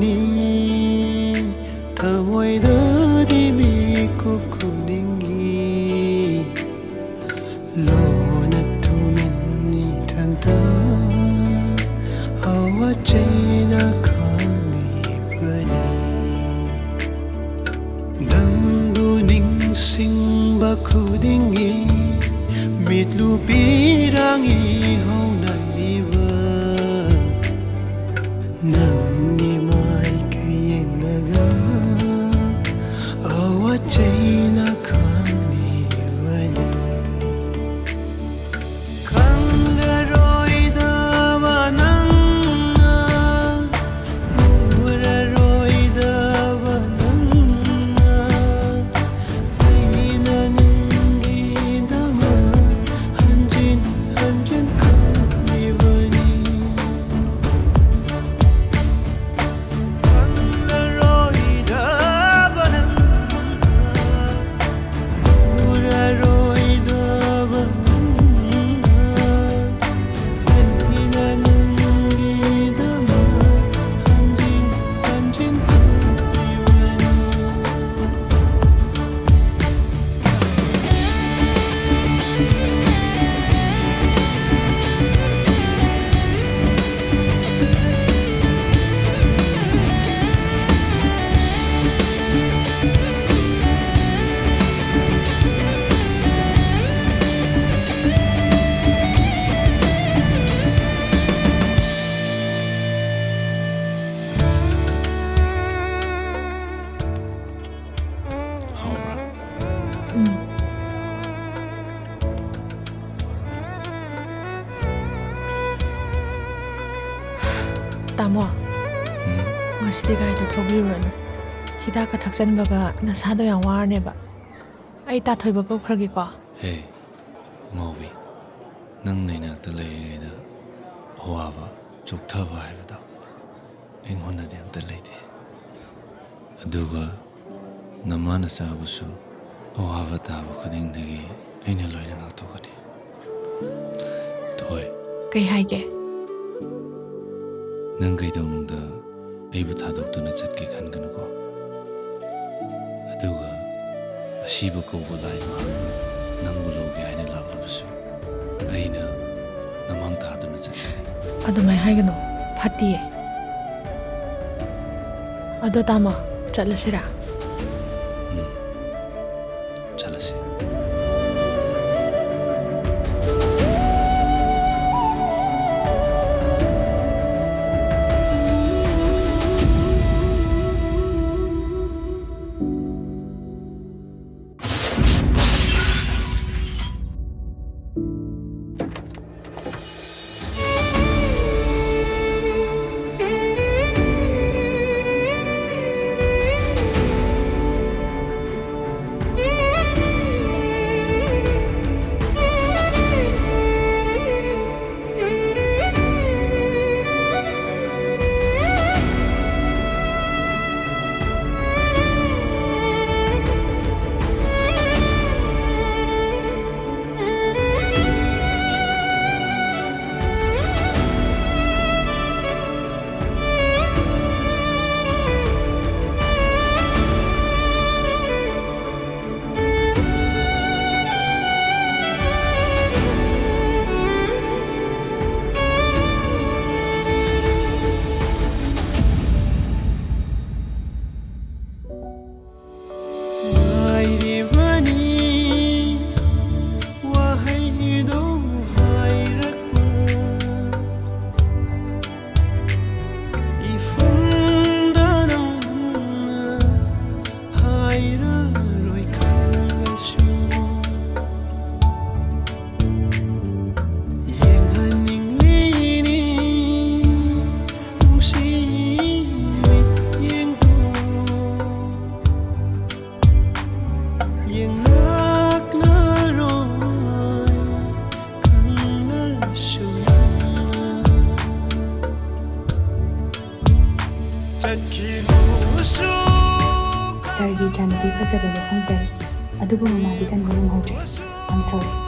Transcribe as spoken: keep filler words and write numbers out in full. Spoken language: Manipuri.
ꯅꯤ ꯊꯃꯣꯏꯗꯗꯤ ꯃꯤꯀꯨꯞ ꯈꯨꯗꯤꯡꯒꯤ ꯂꯣꯟꯅ ꯇꯨꯃꯤꯟ ꯏꯊꯟꯇ ꯑꯋꯥ ꯆꯩꯅ ꯈꯥꯡꯂꯤꯕꯅꯤ꯫ ꯅꯪꯕꯨ ꯅꯤꯡꯁꯤꯡꯕ ꯈꯨꯗꯤꯡꯒꯤ ꯃꯤꯠꯂꯨ ꯄꯤꯔꯥꯡ ꯏꯍꯧꯅꯔꯤꯕ ꯅꯪꯒꯤ ꯃꯥꯏꯀꯩ ꯌꯦꯡꯂꯒ ꯑꯋꯥ ꯆꯩꯅ ꯈꯥꯡꯂꯤꯕꯅꯤ꯫ ꯈꯪꯂꯔꯣꯏꯗꯕ ꯅꯪꯅ, ꯎꯔꯔꯣꯏꯗꯕ ꯅꯪꯅ, ꯑꯩꯅ ꯅꯪꯒꯤꯗꯃꯛ ꯍꯟꯖꯤꯟ ꯍꯟꯖꯤꯟ ꯀꯞꯂꯤꯕꯅꯤ꯫ ꯈꯪꯂꯔꯣꯏꯗꯕ ꯅꯪꯅ, ꯎꯔꯔꯣꯏꯗꯕ ꯅꯪꯅ, ꯑꯩꯅ ꯅꯪꯒꯤꯗꯃꯛ ꯍꯟꯖꯤꯟ ꯍꯟꯖꯤꯟ ꯀꯞꯂꯤꯕꯅꯤ꯫ ꯍꯥꯎꯕ꯭ꯔꯥ? ꯎꯝ꯫ ꯇꯥꯃꯣ, ꯎꯝ? ꯉꯁꯤꯗꯤ ꯒꯥꯔꯤꯗꯣ ꯊꯧꯕꯤꯔꯨꯔꯅꯨ꯫ ꯍꯤꯗꯥꯛꯀ ꯊꯛꯆꯟꯕꯒ ꯅꯁꯥꯗꯣ ꯌꯥꯝ ꯋꯥꯔꯅꯦꯕ꯫ ꯑꯩ ꯇꯥꯊꯣꯏꯕ ꯀꯧꯈ꯭ꯔꯒꯦꯀꯣ꯫ ꯍꯦ, ꯉꯥꯎꯕꯤ, ꯅꯪ ꯅꯩꯅꯥꯛꯇ ꯂꯩꯔꯤꯉꯩꯗ ꯑꯋꯥꯕ, ꯆꯣꯛꯊꯕ ꯍꯥꯏꯕꯗꯣ ꯑꯩꯉꯣꯟꯗꯗꯤ ꯑꯝꯇ ꯂꯩꯇꯦ꯫ ꯑꯗꯨꯒ ꯅꯃꯥꯅ ꯆꯥꯕꯁꯨ ꯑꯋꯥꯕ ꯇꯥꯕ ꯈꯨꯗꯤꯡꯗꯒꯤ ꯑꯩꯅ ꯂꯣꯏꯅ ꯉꯥꯛꯊꯣꯛꯀꯅꯤ꯫ ꯊꯣꯏ꯫ ꯀꯩ ꯍꯥꯏꯒꯦ? ꯅꯪ ꯀꯩꯗꯧꯅꯨꯡꯗ ꯑꯩꯕꯨ ꯊꯥꯗꯣꯛꯇꯨꯅ ꯆꯠꯀꯦ ꯈꯟꯒꯅꯨꯀꯣ꯫ ꯑꯗꯨꯒ ꯑꯁꯤꯕ ꯀꯧꯕ ꯂꯥꯏ ꯃꯍꯥꯛꯅ ꯅꯪꯕꯨ ꯂꯧꯒꯦ ꯍꯥꯏꯅ ꯂꯥꯛꯂꯕꯁꯨ, ꯑꯩꯅ ꯅꯃꯥꯡ ꯊꯥꯗꯨꯅ ꯆꯠꯀꯅꯤ꯫ ꯑꯗꯨꯃꯥꯏ ꯍꯥꯏꯒꯅꯨ, ꯐꯠꯇꯤꯌꯦ꯫ ꯑꯗꯣ ꯇꯥꯃꯣ, ꯆꯠꯂꯁꯤꯔꯥ? ꯎꯝ, ꯆꯠꯂꯁꯤ꯫ ꯉꯥꯏꯔꯤꯕꯅꯤ ꯋꯥꯍꯩꯗꯣ ꯍꯥꯏꯔꯛꯄ, ꯏꯐꯝꯗ ꯅꯪꯅ ꯍꯥꯏꯔꯔꯣꯏ ꯈꯜꯂꯁꯨ꯫ ꯌꯦꯡꯍꯟꯅꯤꯡꯂꯤꯅꯤ ꯅꯨꯡꯁꯤ ꯃꯤꯠꯌꯦꯡꯗꯣ꯫ ꯌꯦꯡꯂꯛꯂꯔꯣꯏ ꯈꯪꯂꯁꯨ ꯅꯪꯅ ꯆꯠꯈꯤꯅꯨꯁꯨ꯫ ꯁꯥꯔꯒꯤ ꯏꯆꯥꯅꯨꯄꯤ ꯐꯖꯕꯗꯣ ꯈꯪꯖꯔꯦ, ꯑꯗꯨꯕꯨ ꯃꯃꯥꯗꯤ ꯀꯟꯕ ꯉꯝꯍꯧꯗ꯭ꯔꯦ꯫ I'm sorry꯫